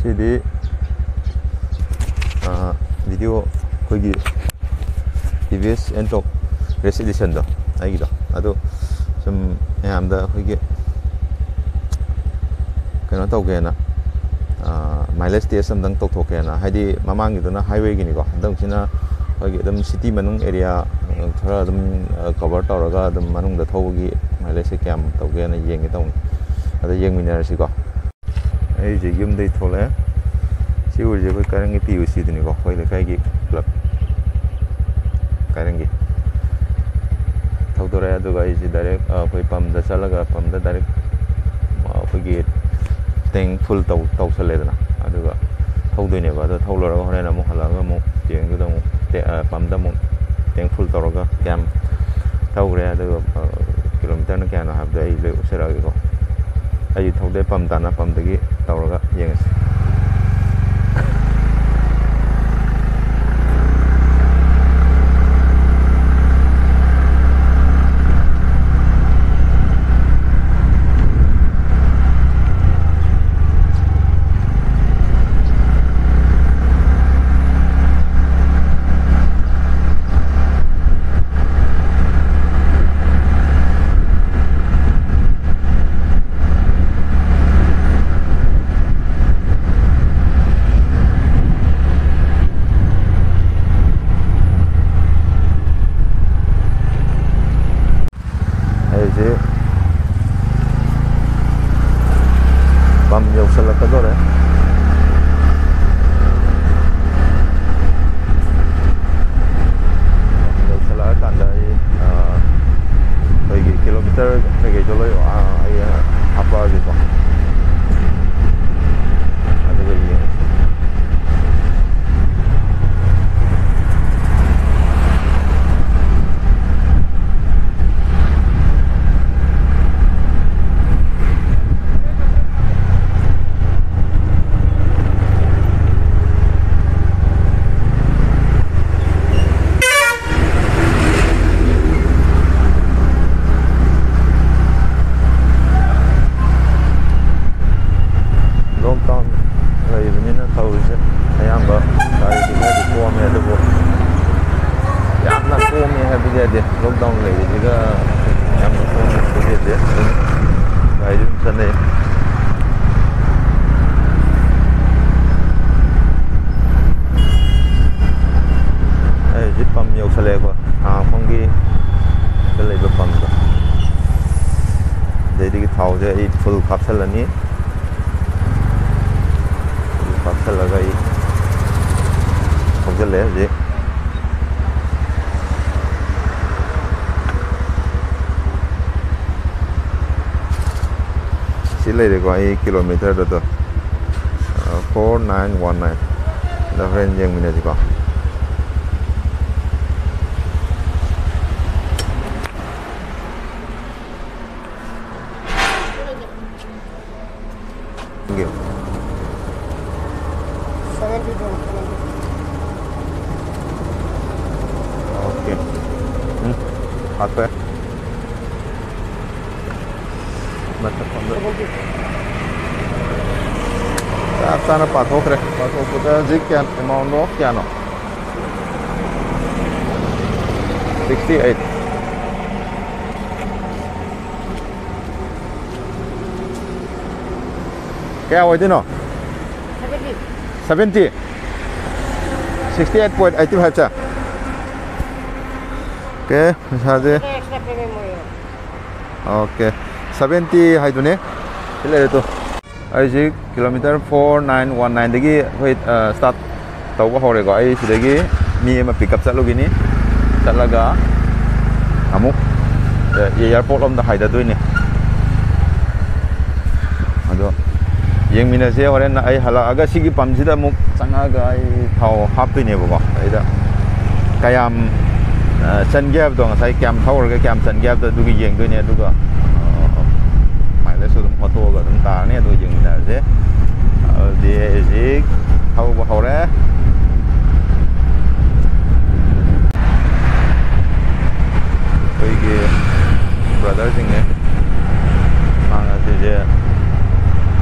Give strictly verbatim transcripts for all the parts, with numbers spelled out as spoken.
ꯁꯤꯗꯤ video ꯑꯩꯈꯣꯏꯒꯤ T V ꯑꯦꯁ ꯑꯦꯟꯇꯣꯛ race ꯏꯗꯤꯁꯟꯗꯣ, ꯑꯩꯒꯤꯗꯣ, ꯑꯗꯨ ꯁꯨꯝ ꯃꯌꯥꯝꯗ ꯑꯩꯈꯣꯏꯒꯤ ꯀꯩꯅꯣ ꯇꯧꯒꯦꯅ, ꯃꯥꯏꯂꯦꯖ ꯇꯦꯁ ꯑꯝꯇꯪ ꯇꯧꯊꯣꯛꯀꯦꯅ꯫ ꯍꯥꯏꯗꯤ ꯃꯃꯥꯡꯒꯤꯗꯨꯅ ꯍꯥꯏꯋꯦꯒꯤꯅꯤꯀꯣ, ꯍꯟꯗꯛꯁꯤꯅ ꯑꯩꯈꯣꯏꯒꯤ ꯑꯗꯨꯝ ꯁꯤꯇꯤ ꯃꯅꯨꯡ ꯑꯦꯔꯤꯌꯥ ꯈꯔ ꯑꯗꯨꯝ ꯀꯕꯔ ꯇꯧꯔꯒ ꯑꯗꯨꯝ ꯃꯅꯨꯡꯗ ꯊꯧꯕꯒꯤ ꯃꯥꯏꯂꯦꯖꯁꯦ ꯀꯌꯥꯝ ꯇꯧꯒꯦꯅ ꯌꯦꯡꯒꯦ ꯇꯧꯅꯤ꯫ ꯑꯗ ꯌꯦꯡꯃꯤꯟꯅꯔꯁꯤꯀꯣ꯫ ꯑꯩꯁꯦ ꯌꯨꯝꯗꯒꯤ ꯊꯣꯛꯂꯛꯑꯦ꯫ ꯁꯤ ꯎꯔꯤꯁꯦ ꯑꯩꯈꯣꯏ ꯀꯥꯏꯔꯪꯒꯤ ꯄꯤ ꯌꯨ ꯁꯤꯗꯨꯅꯤꯀꯣ, ꯑꯩꯈꯣꯏ ꯂꯩꯀꯥꯏꯒꯤ ꯀ꯭ꯂꯕ ꯀꯥꯏꯔꯪꯒꯤ꯫ ꯊꯧꯗꯣꯔꯛꯑꯦ, ꯑꯗꯨꯒ ꯑꯩꯁꯦ ꯗꯥꯏꯔꯦꯛ, ꯑ, ꯑꯩꯈꯣꯏ ꯄꯝꯗ ꯆꯠꯂꯒ, ꯄꯝꯗ ꯗꯥꯏꯔꯦꯛ, ꯑ, ꯑꯩꯈꯣꯏꯒꯤ ꯇꯦꯡ ꯐꯨꯜ ꯇꯧ-, ꯇꯧꯁꯜꯂꯦꯗꯅ, ꯑꯗꯨꯒ ꯊꯧꯗꯣꯏꯅꯦꯕ꯫ ꯑꯗꯣ ꯊꯧ ꯂꯣꯏꯔꯒ ꯍꯣꯔꯦꯟ ꯑꯃꯨꯛ ꯍꯜꯂꯛꯑꯒ ꯑꯃꯨꯛ ꯇꯦꯡꯗꯨꯗ ꯑꯃꯨꯛ ꯇꯦ-, ꯑ, ꯄꯝꯗ ꯑꯃꯨꯛ ꯇꯦꯡ ꯐꯨꯜ ꯇꯧꯔꯒ ꯀꯌꯥꯝ ꯊꯧꯈ꯭ꯔꯦ, ꯑꯗꯨꯒ, ꯑ, ꯀꯤꯂꯣꯃꯤꯇꯔꯅ ꯀꯌꯥꯅꯣ ꯍꯥꯏꯕꯗꯣ ꯑꯩ ꯂꯣꯏ ꯎꯠꯆꯔꯛꯑꯒꯦꯀꯣ꯫ ꯑꯩꯗꯤ ꯊꯧꯗꯦ, ꯄꯝ ꯇꯥꯅ ꯄꯝꯗꯒꯤ ꯇꯧꯔꯒ ꯌꯦꯡꯉꯁꯤ꯫ ꯑꯩꯁꯦ ꯄꯝ ꯌꯧꯁꯜꯂꯛꯀꯗꯧꯔꯦ꯫ ꯄꯝ ꯌꯧꯁꯜꯂꯛꯑꯀꯥꯟꯗ ꯑꯩ, ꯑ, ꯑꯩꯈꯣꯏꯒꯤ ꯀꯤꯂꯣꯃꯤꯇꯔ ꯀꯩꯀꯩꯗꯣ ꯂꯣꯏ, ꯑ, ꯑꯩ ꯍꯥꯞꯄꯛꯑꯒꯦꯀꯣ꯫ ꯑꯗꯨꯒ ꯌꯦꯡꯉꯁꯤ꯫ Long town. ꯑꯩꯅ ꯊꯧꯔꯤꯁꯦ ꯑꯌꯥꯝꯕ ꯒꯥꯔꯤꯗꯤ ꯈꯔꯗꯤ ꯀꯣꯝꯃꯦ, ꯑꯗꯨꯕꯨ ꯌꯥꯝꯅ ꯀꯣꯝꯃꯦ ꯍꯥꯏꯕꯗꯤ ꯌꯥꯗꯦ꯫ ꯂꯣꯛꯗꯥꯎꯟ ꯂꯩꯔꯤꯁꯤꯒ ꯌꯥꯝꯅ ꯀꯣꯝꯃꯦ ꯍꯥꯏꯕꯗꯤ ꯌꯥꯗꯦ꯫ ꯑꯗꯨꯝ ꯒꯥꯔꯤꯗꯤ ꯑꯗꯨꯝ ꯆꯠꯅꯩ꯫ ꯑꯩ ꯍꯧꯖꯤꯛ ꯄꯝ ꯌꯧꯁꯜꯂꯛꯑꯦꯀꯣ, ꯁꯥꯡꯃꯈꯣꯡꯒꯤ ꯂꯩꯕ ꯄꯝꯗꯣ꯫ ꯑꯗꯩꯗꯒꯤ ꯊꯥꯎꯁꯦ ꯑꯩ ꯐꯨꯜ ꯀꯥꯞꯁꯜꯂꯅꯤ꯫ ꯀꯥꯞꯁꯜꯂꯒ ꯑꯩ ꯊꯧꯖꯤꯜꯂꯦ ꯍꯧꯖꯤꯛ꯫ ꯁꯤ ꯂꯩꯔꯦꯀꯣ, ꯑꯩ ꯀꯤꯂꯣꯃꯤꯇꯔꯗꯣ, four nine one nine꯫ ꯑꯗ ꯍꯣꯔꯦꯟ ꯌꯦꯡꯃꯤꯟꯅꯁꯤꯀꯣ꯫ Seventy two, seventy two. Okay. ꯎꯝ, ꯍꯥꯞꯄꯦ꯫ ꯃꯊꯛ ꯐꯝꯗ꯫ ꯆꯞ ꯆꯥꯅ ꯄꯥꯊꯣꯛꯈ꯭ꯔꯦ꯫ ꯄꯥꯊꯣꯛꯄꯗ ꯍꯧꯖꯤꯛ ꯀꯌꯥ, ꯑꯦꯃꯥꯎꯟꯗꯣ ꯀꯌꯥꯅꯣ? Sixty eight꯫ ꯀꯌꯥ ꯑꯣꯏꯗꯣꯏꯅꯣ? Seventy꯫ Sixty eight point eighty five ꯁꯦ꯫ Okay, ꯄꯩꯁꯥꯁꯦ꯫ ꯑꯣꯀꯦ, seventy ꯍꯥꯏꯗꯨꯅꯦ꯫ ꯁꯤ ꯂꯩꯔꯦ ꯇꯨ꯫ ꯑꯩꯁꯤ ꯀꯤꯂꯣꯃꯤꯇꯔ four nine one nineꯗꯒꯤ ꯑꯩꯈꯣꯏ, ꯑ, start ꯇꯧꯕ ꯍꯧꯔꯦꯀꯣ꯫ ꯑꯩ ꯁꯤꯗꯒꯤ ꯃꯤ ꯑꯃ pick up ꯆꯠꯂꯨꯈꯤꯅꯤ꯫ ꯆꯠꯂꯒ ꯑꯃꯨꯛ, ꯑ, airport ꯂꯣꯝꯗ ꯍꯥꯏꯊꯗꯣꯏꯅꯦ꯫ ꯑꯗꯣ ꯌꯦꯡꯃꯤꯟꯅꯁꯦ꯫ ꯍꯣꯔꯦꯟ ꯑꯩ ꯍꯜꯂꯛꯑꯒ ꯁꯤꯒꯤ ꯄꯝꯁꯤꯗ ꯑꯃꯨꯛ ꯆꯪꯉꯛꯑꯒ ꯑꯩ ꯊꯥꯎ ꯍꯥꯞꯇꯣꯏꯅꯦꯕꯀꯣ꯫ ꯑꯗꯩꯗ ꯀꯌꯥꯝ, ꯑ, ꯆꯟꯒꯦ ꯍꯥꯏꯕꯗꯣ, ꯉꯁꯥꯏ ꯀꯌꯥꯝ ꯊꯧꯔꯒ ꯀꯌꯥꯝ ꯆꯟꯒꯦ ꯍꯥꯏꯕꯗꯣ ꯑꯗꯨꯒꯤ ꯌꯦꯡꯗꯣꯏꯅꯦ꯫ ꯑꯗꯨꯒ, ꯑ, mileageꯁꯨ ꯑꯗꯨꯝ ꯍꯣꯠꯇꯣꯛꯑꯒ ꯑꯗꯨꯝ ꯇꯥꯔꯅꯤ꯫ ꯑꯗꯨꯒ ꯌꯦꯡꯃꯤꯟꯅꯔꯁꯦ꯫ ꯑꯗꯨꯗꯤ ꯍꯧꯖꯤꯛ ꯊꯧꯕ ꯍꯧꯔꯦ꯫ ꯑꯩꯈꯣꯏꯒꯤ brotherꯁꯤꯡꯅꯦ꯫ ꯃꯥ ꯉꯁꯤꯁꯦ,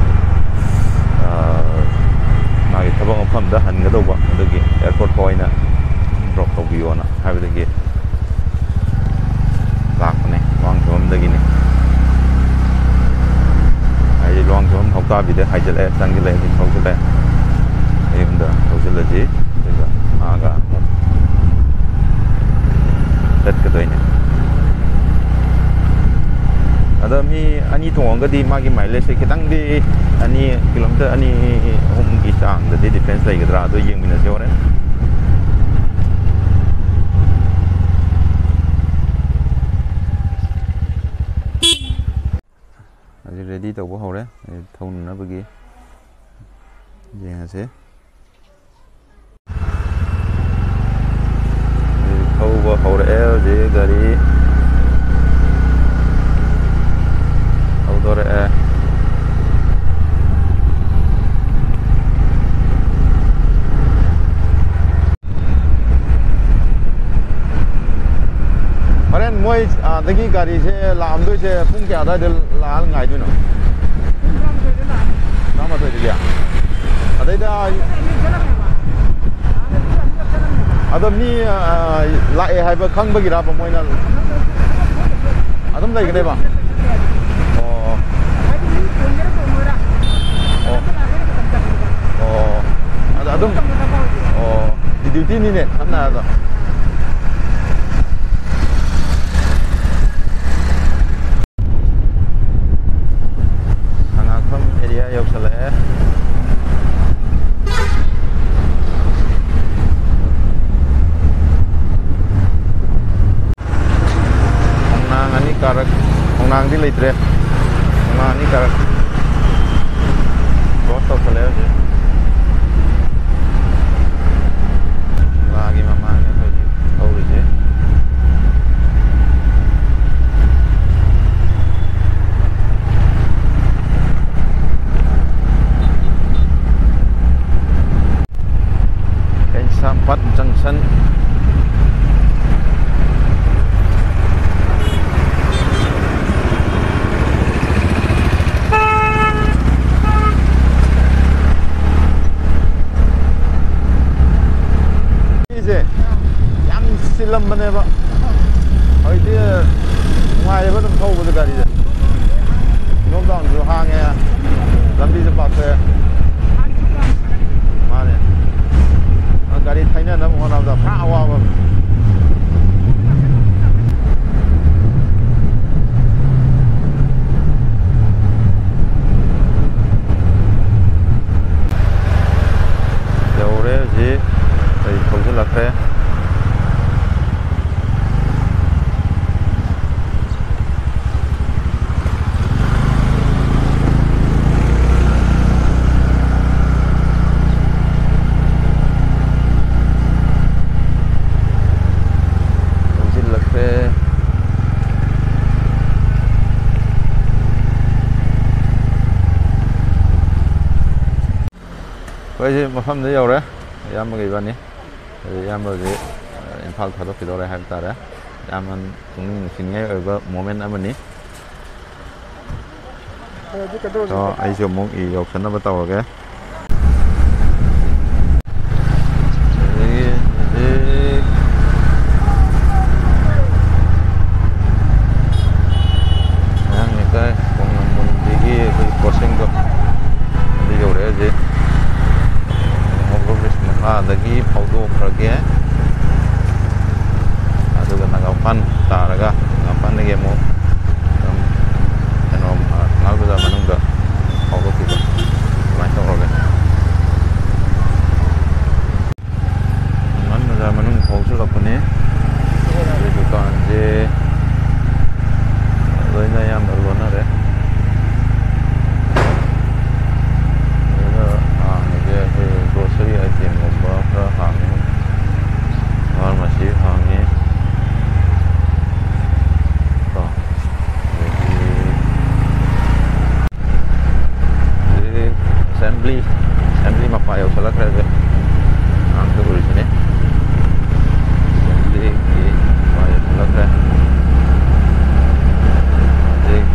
ꯑ, ꯃꯐꯝꯗ ꯍꯟꯒꯗꯧꯕ, ꯑꯗꯨꯒꯤ ꯑꯦꯌꯥꯔꯄꯣꯔꯠ ꯐꯥꯎ ꯑꯩꯅ ꯗ꯭ꯔꯣꯞ ꯇꯧꯕꯤꯌꯣꯅ ꯍꯥꯏꯕꯗꯒꯤ ꯂꯥꯛꯄꯅꯦ, ꯂꯨꯋꯥꯡ ꯐꯤꯕꯝꯗꯒꯤꯅꯤ꯫ ꯍꯥꯏꯗꯤ ꯂꯨꯋꯥꯡ ꯐꯤꯕꯝ ꯍꯧꯀꯥꯕꯤꯗ ꯍꯥꯏꯖꯤꯜꯂꯛꯑꯦ, ꯆꯪꯁꯤꯜꯂꯛꯑꯦ, ꯍꯧꯖꯤꯛ ꯊꯧꯖꯤꯜꯂꯛꯑꯦ꯫ ꯃꯌꯨꯝꯗ ꯊꯧꯖꯤꯜꯂꯁꯤ, ꯑꯗꯨꯒ ꯃꯥꯒ ꯑꯃꯨꯛ ꯆꯠꯀꯗꯣꯏꯅꯦ꯫ ꯑꯗꯣ ꯃꯤ ꯑꯅꯤ ꯇꯣꯡꯉꯒꯗꯤ ꯃꯥꯒꯤ ꯃꯥꯏꯂꯦꯖꯁꯦ ꯈꯤꯇꯪꯗꯤ, ꯑꯅꯤ, ꯀꯤꯂꯣꯃꯤꯇꯔ ꯑꯅꯤ ꯑꯍꯨꯝꯒꯤ ꯆꯥꯡꯗꯗꯤ ꯗꯤꯐ꯭ꯔꯦꯟꯁ ꯂꯩꯒꯗ꯭ꯔꯥ, ꯑꯗꯨ ꯌꯦꯡꯃꯤꯟꯅꯁꯤ ꯍꯣꯔꯦꯟ꯫ ꯍꯧꯖꯤꯛ ꯔꯦꯗꯤ ꯇꯧꯕ ꯍꯧꯔꯦ, ꯊꯧꯅꯅꯕꯒꯤ꯫ ꯌꯦꯡꯉꯁꯦ꯫ ꯊꯧꯕ ꯍꯧꯔꯛꯑꯦ ꯍꯧꯖꯤꯛ ꯒꯥꯔꯤ꯫ ꯊꯧꯗꯣꯔꯛꯑꯦ꯫ ꯍꯣꯔꯦꯟ ꯃꯣꯏ ꯑꯥꯗꯒꯤ ꯒꯥꯔꯤꯁꯦ ꯂꯥꯛꯑꯝꯗꯣꯏꯁꯦ ꯄꯨꯡ ꯀꯌꯥ ꯑꯗꯥꯏꯗ ꯂꯥꯛꯑ ꯉꯥꯏꯗꯣꯏꯅꯣ? ꯄꯨꯡ ꯇꯔꯥꯃꯥꯊꯣꯏꯗ ꯂꯥꯛꯑꯅꯤ꯫ ꯇꯔꯥꯃꯥꯊꯣꯏꯗꯒꯤ? ꯑꯗꯩꯗ ꯑꯩꯈꯣꯏꯗ ꯑꯅꯤꯔꯛ ꯆꯠꯂꯝꯃꯦꯕ꯫ ꯑꯥꯗ ꯄꯨꯡ ꯑꯅꯤꯔꯛ ꯆꯠꯂꯝꯃꯦꯕ꯫ ꯑꯗꯣ ꯃꯤ, ꯑ, ꯂꯥꯛꯑꯦ ꯍꯥꯏꯕ ꯈꯪꯕꯒꯤꯔꯕ ꯃꯣꯏꯅ? ꯑꯗꯨꯝ ꯂꯩꯒꯅꯦꯕ? ꯑꯣ꯫ ꯑꯣ꯫ ꯑꯗ ꯑꯗꯨꯝ, ꯑꯣ, ꯗ꯭ꯌꯨꯇꯤꯅꯤꯅꯦ ꯁꯝꯅ ꯍꯥꯏꯔꯕꯗ꯫ ꯁꯉꯥꯛꯐꯝ ꯑꯦꯔꯤꯌꯥ ꯌꯧꯁꯜꯂꯛꯑꯦ꯫ ꯈꯣꯡꯅꯥꯡ ꯑꯅꯤ ꯀꯥꯔꯛ, ꯈꯣꯡꯅꯥꯡꯗꯤ ꯂꯩꯇ꯭ꯔꯦ꯫ ꯈꯣꯡꯅꯥꯡ ꯑꯅꯤ ꯀꯥꯔꯛ ꯀ꯭ꯔꯣꯁ ꯇꯧꯁꯜꯂꯛꯑꯦ ꯍꯧꯖꯤꯛ꯫ ꯂꯥꯒꯤ ꯃꯃꯥꯡꯅꯦ ꯑꯩꯈꯣꯏ ꯍꯧꯖꯤꯛ ꯊꯧꯔꯤꯁꯦ꯫ ꯀꯩꯁꯥꯝꯄꯥꯠ ꯖꯪꯁꯟ꯫ ꯕꯅꯦꯕ꯫ ꯍꯧꯖꯤꯛꯇꯤ ꯅꯨꯡꯉꯥꯏꯌꯦꯕ ꯑꯗꯨꯝ ꯊꯧꯕꯗ ꯒꯥꯔꯤꯁꯦ꯫ ꯂꯣꯛꯗꯥꯎꯟꯁꯨ ꯍꯥꯡꯉꯦ, ꯂꯝꯕꯤꯁꯨ ꯄꯥꯛꯊꯣꯛꯑꯦ꯫ ꯃꯥꯅꯦ꯫ ꯒꯥꯔꯤ ꯊꯩꯅꯅꯕ ꯍꯣꯠꯅꯕꯗ ꯄꯨꯔꯥ ꯑꯋꯥꯕ ꯑꯃ꯫ ꯌꯧꯔꯦ ꯍꯧꯖꯤꯛ꯫ ꯑꯩ ꯊꯧꯖꯤꯜꯂꯛꯈ꯭ꯔꯦ꯫ ꯊꯧꯖꯤꯜꯂꯛꯈ꯭ꯔꯦ꯫ ꯑꯩꯈꯣꯏꯁꯦ ꯃꯐꯝꯗ ꯌꯧꯔꯦ, ꯏꯌꯥꯝꯕꯒ ꯏꯕꯥꯅꯤ꯫ ꯑꯗꯨ ꯏꯌꯥꯝꯕꯁꯦ, ꯑ, ꯏꯝꯐꯥꯜ ꯊꯥꯗꯣꯛꯈꯤꯗꯧꯔꯦ ꯍꯥꯏꯕ ꯇꯥꯔꯦ꯫ ꯌꯥꯝꯅ ꯄꯨꯛꯅꯤꯡ ꯅꯨꯡꯁꯤꯅꯤꯡꯉꯥꯏ ꯑꯣꯏꯕ ꯃꯣꯃꯦꯟ ꯑꯃꯅꯤ꯫ ꯑꯗꯨꯗꯤ ꯀꯩꯗꯧꯔꯁꯤ? ꯑꯗꯣ ꯑꯩꯁꯨ ꯑꯃꯨꯛ ꯌꯧꯁꯟꯅꯕ ꯇꯧꯔꯒꯦ꯫ ꯑꯗꯒꯤ ꯍꯧꯖꯤꯛ ꯃꯌꯥꯡ ꯂꯩꯀꯥꯏ ꯀꯣꯡꯅꯃꯨꯟꯗꯒꯤ ꯑꯩꯈꯣꯏ ꯀ꯭ꯔꯣꯁꯤꯡꯗꯣ ꯑꯗꯨ ꯌꯧꯔꯛꯑꯦ ꯍꯧꯖꯤꯛ꯫ ꯑꯣꯚꯔ ꯕ꯭ꯔꯤꯖ ꯃꯈꯥꯗꯒꯤ ꯐꯥꯎꯗꯣꯛꯈ꯭ꯔꯒꯦ꯫ ꯑꯗꯨꯒ ꯅꯥꯒꯥꯃꯄꯥꯟ ꯇꯥꯔꯒ ꯅꯥꯒꯥꯃꯄꯥꯟꯗꯒꯤ ꯑꯃꯨꯛ ꯑꯗꯨꯝ ꯀꯩꯅꯣ, ꯊꯪꯒꯥꯜ ꯕꯖꯥꯔ ꯃꯅꯨꯡꯗ ꯐꯥꯎꯗꯣꯛꯈꯤꯕ ꯑꯗꯨꯃꯥꯏꯅ ꯇꯧꯔꯒꯦ꯫ ꯊꯪꯒꯥꯜ ꯕꯖꯥꯔ ꯃꯅꯨꯡ ꯐꯥꯎꯁꯤꯜꯂꯛꯄꯅꯤ꯫ ꯑꯗꯩ ꯗꯨꯀꯥꯟꯁꯦ ꯂꯣꯏꯅ ꯑꯌꯥꯝꯕ ꯂꯣꯟꯅꯔꯦ꯫ ꯑꯗꯨꯒ ꯍꯥꯡꯉꯤꯁꯦ ꯑꯩꯈꯣꯏ ꯒ꯭ꯔꯣꯁꯔꯤ ꯑꯥꯏꯇꯦꯝꯒꯨꯝꯕ ꯈꯔ ꯍꯥꯡꯉꯤ, ꯐꯥꯔꯃꯥꯁꯤ ꯍꯥꯡꯉꯤ ꯀꯣ꯫ ꯑꯗꯒꯤ ꯍꯧꯖꯤꯛ ꯑꯦꯁꯦꯝꯕ꯭ꯂꯤ, ꯑꯦꯁꯦꯝꯕ꯭ꯂꯤ ꯃꯄꯥ ꯌꯧꯁꯜꯂꯛꯈ꯭ꯔꯦ ꯍꯧꯖꯤꯛ꯫ ꯑꯉꯥꯡꯁꯨ ꯎꯔꯤꯁꯤꯅꯤ꯫ ꯑꯦꯁꯦꯝꯕ꯭ꯂꯤꯒꯤ ꯃꯄꯥ ꯌꯧꯁꯜꯂꯛꯈ꯭ꯔꯦ꯫ ꯍꯧꯖꯤꯛ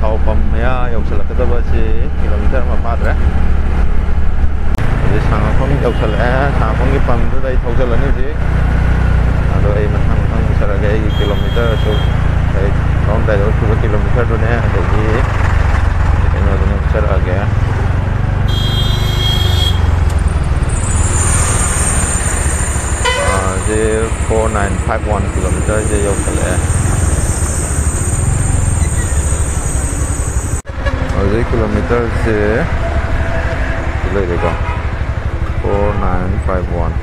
ꯊꯥꯎ ꯄꯝ ꯃꯌꯥ ꯌꯧꯁꯜꯂꯛꯀꯗꯕ ꯑꯁꯤ ꯀꯤꯂꯣꯃꯤꯇꯔ ꯑꯃ ꯐꯥꯗ꯭ꯔꯦ꯫ ꯍꯧꯖꯤꯛ ꯁꯉꯥꯛꯐꯝ ꯌꯧꯁꯜꯂꯛꯑꯦ꯫ ꯁꯉꯥꯛꯐꯝꯒꯤ ꯄꯝꯗꯨꯗ ꯑꯩ ꯊꯧꯖꯜꯂꯅꯤ ꯍꯧꯖꯤꯛ꯫ ꯑꯩ ꯃꯊꯪ ꯃꯊꯪ ꯆꯠꯂꯒꯦ꯫ ꯑꯩꯒꯤ ꯀꯤꯂꯣꯃꯤꯇꯔꯁꯨ ꯑꯩ ꯊꯣꯛꯑꯝꯗꯥꯏꯗ ꯎꯠꯈꯤꯕ ꯀꯤꯂꯣꯃꯤꯇꯔꯗꯨꯅꯦ, ꯑꯗꯒꯤ ꯀꯩꯅꯣꯗꯨꯅꯦ ꯆꯠꯂꯛꯑꯒꯦ꯫ ꯁꯤ ꯐꯣꯔ ꯅꯥꯏꯟ ꯐꯥꯏꯚ ꯋꯥꯟ ꯀꯤꯂꯣꯃꯤꯇꯔꯁꯦ ꯌꯧꯁꯜꯂꯛꯑꯦ꯫ ꯍꯧꯖꯤꯛ ꯀꯤꯂꯣꯃꯤꯇꯔꯁꯦ ꯂꯩꯔꯦꯀꯣ, ꯐꯣꯔ ꯅꯥꯏꯟ ꯐꯥꯏꯚ ꯋꯥꯟ꯫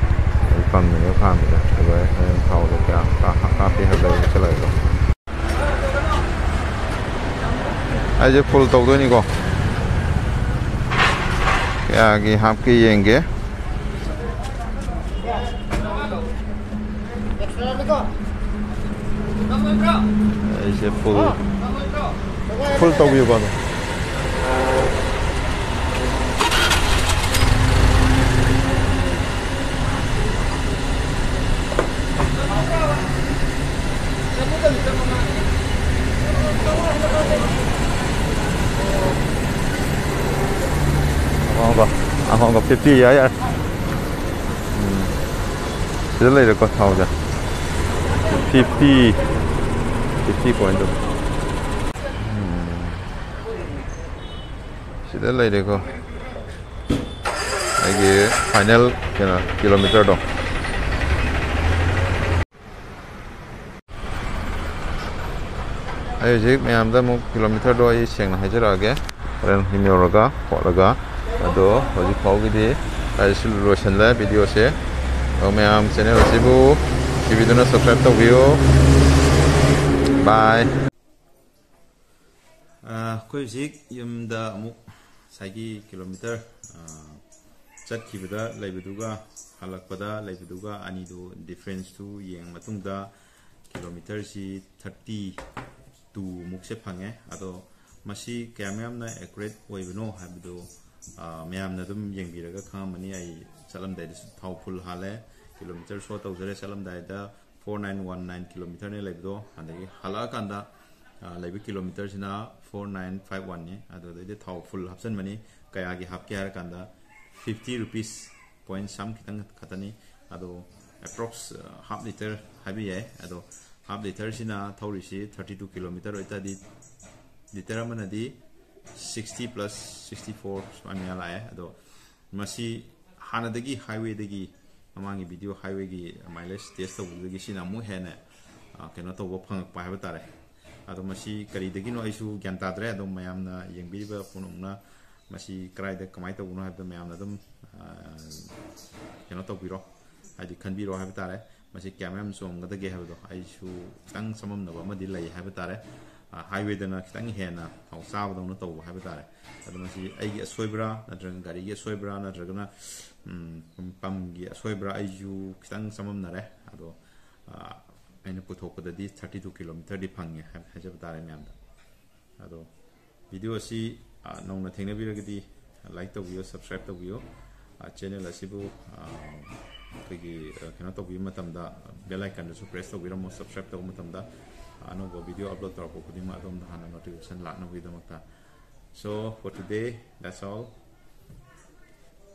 ꯑꯩ ꯄꯝꯃꯤꯅꯦ ꯈꯥꯝꯃꯤꯗ, ꯑꯗꯨꯒ ꯍꯣꯔꯦꯟ ꯊꯥꯎꯗꯣ ꯀꯌꯥ ꯀꯥ-, ꯍꯥꯞꯄꯤ ꯍꯥꯏꯕꯗꯣ ꯑꯩ ꯆꯠꯂꯒꯦꯀꯣ꯫ ꯑꯩꯁꯦ ꯐꯨꯜ ꯇꯧꯗꯣꯏꯅꯤꯀꯣ꯫ ꯀꯌꯥꯒꯤ ꯍꯥꯞꯀꯦ ꯌꯦꯡꯒꯦ꯫ ꯑꯩꯁꯦ ꯐꯨꯜ, ꯐꯨꯜ ꯇꯧꯕꯤꯌꯨꯀꯣ ꯑꯗꯣ꯫ ꯑꯍꯣꯡꯕ, ꯑꯍꯣꯡꯕ ꯐꯤꯐꯇꯤ꯫ ꯌꯥꯏ, ꯌꯥꯏ꯫ ꯎꯝ꯫ ꯁꯤꯗ ꯂꯩꯔꯦꯀꯣ ꯊꯥꯎꯁꯦ꯫ Fifty, fifty point two. Um. ꯁꯤꯗ ꯂꯩꯔꯦꯀꯣ ꯑꯩꯒꯤ ꯐꯥꯏꯅꯦꯜ ꯀꯩꯅꯣ ꯀꯤꯂꯣꯃꯤꯇꯔꯗꯣ꯫ ꯑꯩ ꯍꯧꯖꯤꯛ ꯃꯌꯥꯝꯗ ꯑꯃꯨꯛ ꯀꯤꯂꯣꯃꯤꯇꯔꯗꯣ ꯑꯩ ꯁꯦꯡꯅ ꯍꯥꯏꯖꯔꯛꯑꯒꯦ, ꯍꯣꯔꯦꯟ ꯌꯨꯝ ꯌꯧꯔꯒ ꯈꯣꯠꯂꯒ꯫ ꯑꯗꯣ ꯍꯧꯖꯤꯛ ꯐꯥꯎꯒꯤꯗꯤ ꯑꯩ ꯁꯤ ꯂꯣꯏꯁꯤꯜꯂꯦ ꯚꯤꯗꯤꯑꯣꯁꯦ꯫ ꯑꯗꯣ ꯃꯌꯥꯝ ꯆꯦꯅꯦꯜ ꯑꯁꯤꯕꯨ ꯅꯨꯡꯁꯤꯕꯤꯗꯨꯅ subscribe ꯇꯧꯕꯤꯌꯨ꯫ Bye꯫ ꯑꯩꯈꯣꯏ ꯍꯧꯖꯤꯛ ꯌꯨꯝꯗ ꯑꯃꯨꯛ ꯉꯁꯥꯏꯒꯤ ꯀꯤꯂꯣꯃꯤꯇꯔ, ꯑ, ꯆꯠꯈꯤꯕꯗ ꯂꯩꯕꯗꯨꯒ ꯍꯜꯂꯛꯄꯗ ꯂꯩꯕꯗꯨꯒ ꯑꯅꯤꯗꯨ difference ꯇꯨ ꯌꯦꯡꯉ ꯃꯇꯨꯡꯗ ꯀꯤꯂꯣꯃꯤꯇꯔꯁꯤ ꯊꯥꯔꯇꯤ ꯇꯨ ꯃꯨꯛꯁꯦ ꯐꯪꯉꯦ꯫ ꯑꯗꯣ ꯃꯁꯤ ꯀꯌꯥꯝ ꯌꯥꯝꯅ accurate ꯑꯣꯏꯕꯅꯣ ꯍꯥꯏꯕꯗꯨ, ꯑ, ꯃꯌꯥꯝꯅ ꯑꯗꯨꯝ ꯌꯦꯡꯕꯤꯔꯒ ꯈꯪꯉꯝꯃꯅꯤ꯫ ꯑꯩ ꯆꯠꯂꯝꯗꯥꯏꯗꯁꯨ ꯊꯥꯎ full ꯍꯥꯜꯂꯦ, ꯀꯤꯂꯣꯃꯤꯇꯔ show ꯇꯧꯖꯔꯦ꯫ ꯆꯠꯂꯝꯗꯥꯏꯗ ꯐꯣꯔ ꯅꯥꯏꯟ ꯋꯥꯟ ꯅꯥꯏꯟ ꯀꯤꯂꯣꯃꯤꯇꯔꯅꯦ ꯂꯩꯕꯗꯣ, ꯑꯗꯒꯤ ꯍꯜꯂꯛꯑꯀꯥꯟꯗ, ꯑ, ꯂꯩꯕ ꯀꯤꯂꯣꯃꯤꯇꯔꯁꯤꯅ ꯐꯣꯔ ꯅꯥꯏꯟ ꯐꯥꯏꯚ ꯋꯥꯟꯅꯤ꯫ ꯑꯗꯨꯗꯩꯗꯤ ꯊꯥꯎ full ꯍꯥꯞꯆꯤꯟꯕꯅꯤ꯫ ꯀꯌꯥꯒꯤ ꯍꯥꯞꯀꯦ ꯍꯥꯏꯔꯀꯥꯟꯗ fifty rupees point some ꯈꯤꯇꯪ ꯈꯛꯇꯅꯤ꯫ ꯑꯗꯣ ꯑꯦꯄ꯭ꯔꯣꯛꯁ ꯍꯥꯐ ꯂꯤꯇꯔ ꯍꯥꯏꯕ ꯌꯥꯏ꯫ ꯑꯗꯣ ꯍꯥꯐ ꯂꯤꯇꯔꯁꯤꯅ ꯊꯧꯔꯤꯁꯤ ꯊꯥꯔꯇꯤ ꯇꯨ ꯀꯤꯂꯣꯃꯤꯇꯔ ꯑꯣꯏꯇꯥꯔꯗꯤ, ꯂꯤꯇꯔ ꯑꯃꯅꯗꯤ ꯁꯤꯛꯁꯇꯤ ꯄ꯭ꯂꯁ ꯁꯤꯛꯁꯇꯤ ꯐꯣꯔ ꯁꯨꯃꯥꯏꯅ ꯃꯌꯥ ꯂꯥꯛꯑꯦ꯫ ꯑꯗꯣ ꯃꯁꯤ ꯍꯥꯟꯅꯗꯒꯤ ꯍꯥꯏꯋꯦꯗꯒꯤ, ꯃꯃꯥꯡꯒꯤ ꯚꯤꯗꯤꯑꯣ ꯍꯥꯏꯋꯦꯒꯤ ꯃꯥꯏꯂꯦꯖ ꯇꯦꯁ ꯇꯧꯕꯗꯨꯗꯒꯤ ꯁꯤꯅ ꯑꯃꯨꯛ ꯍꯦꯟꯅ, ꯑ, ꯀꯩꯅꯣ ꯇꯧꯕ ꯐꯪꯉꯛꯄ ꯍꯥꯏꯕ ꯇꯥꯔꯦ꯫ ꯑꯗꯣ ꯃꯁꯤ ꯀꯔꯤꯗꯒꯤꯅꯣ ꯑꯩꯁꯨ ꯒ꯭ꯌꯥꯟ ꯇꯥꯗ꯭ꯔꯦ꯫ ꯑꯗꯣ ꯃꯌꯥꯝꯅ ꯌꯦꯡꯕꯤꯔꯤꯕ ꯄꯨꯝꯅꯃꯛꯅ ꯃꯁꯤ ꯀꯗꯥꯏꯗ ꯀꯃꯥꯏꯅ ꯇꯧꯕꯅꯣ ꯍꯥꯏꯕꯗꯣ ꯃꯌꯥꯝꯅ ꯑꯗꯨꯝ, ꯑ, ꯀꯩꯅꯣ ꯇꯧꯕꯤꯔꯣ, ꯍꯥꯏꯗꯤ ꯈꯟꯕꯤꯔꯣ ꯍꯥꯏꯕ ꯇꯥꯔꯦ꯫ ꯃꯁꯤ ꯀꯌꯥꯝ ꯌꯥꯝ ꯆꯣꯡꯒꯗꯒꯦ ꯍꯥꯏꯕꯗꯣ ꯑꯩꯁꯨ ꯈꯤꯇꯪ ꯆꯃꯝꯅꯕ ꯑꯃꯗꯤ ꯂꯩ ꯍꯥꯏꯕ ꯇꯥꯔꯦ꯫ ꯑ, ꯍꯥꯏꯋꯦꯗꯅ ꯈꯤꯇꯪ ꯍꯦꯟꯅ ꯊꯥꯎ ꯆꯥꯕꯗꯧꯅ ꯇꯧꯕ ꯍꯥꯏꯕ ꯇꯥꯔꯦ꯫ ꯑꯗꯣ ꯃꯁꯤ ꯑꯩꯒꯤ ꯑꯁꯣꯏꯕ꯭ꯔꯥ, ꯅꯠꯇ꯭ꯔꯒ ꯒꯥꯔꯤꯒꯤ ꯑꯁꯣꯏꯕ꯭ꯔꯥ, ꯅꯠꯇ꯭ꯔꯒꯅ, ꯎꯝ, ꯄꯝꯒꯤ ꯑꯁꯣꯏꯕ꯭ꯔꯥ, ꯑꯩꯁꯨ ꯈꯤꯇꯪ ꯆꯃꯝꯅꯔꯦ꯫ ꯑꯗꯣ, ꯑ, ꯑꯩꯅ ꯄꯨꯊꯣꯛꯄꯗꯗꯤ ꯊꯥꯔꯇꯤ ꯇꯨ ꯀꯤꯂꯣꯃꯤꯇꯔꯗꯤ ꯐꯪꯉꯦ ꯍꯥꯏ-, ꯍꯥꯏꯖꯕ ꯇꯥꯔꯦ ꯃꯌꯥꯝꯗ꯫ ꯑꯗꯣ ꯚꯤꯗꯤꯑꯣ ꯑꯁꯤ, ꯑ, ꯅꯧꯅ ꯊꯦꯡꯅꯕꯤꯔꯒꯗꯤ ꯂꯥꯏꯛ ꯇꯧꯕꯤꯌꯨ, ꯁꯕꯁꯀ꯭ꯔꯥꯏꯕ ꯇꯧꯕꯤꯌꯨ꯫ ꯑ, ꯆꯦꯅꯦꯜ ꯑꯁꯤꯕꯨ, ꯑ, ꯑꯩꯈꯣꯏꯒꯤ, ꯑ, ꯀꯩꯅꯣ ꯇꯧꯕꯤꯕ ꯃꯇꯝꯗ, ꯕꯦꯜ ꯑꯥꯏꯀꯟꯗꯁꯨ ꯄ꯭ꯔꯦꯁ ꯇꯧꯕꯤꯔꯝꯃꯣ, ꯁꯕꯁꯀ꯭ꯔꯥꯏꯕ ꯇꯧꯕ ꯃꯇꯝꯗ, ꯑ, ꯑꯅꯧꯕ ꯚꯤꯗꯤꯑꯣ ꯑꯞꯂꯣꯗ ꯇꯧꯔꯛꯄ ꯈꯨꯗꯤꯡꯃꯛ ꯑꯗꯣꯝꯗ ꯍꯥꯟꯅ notification ꯂꯥꯛꯅꯕꯒꯤꯗꯃꯛꯇ꯫ So for today, that's all.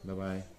Bye bye.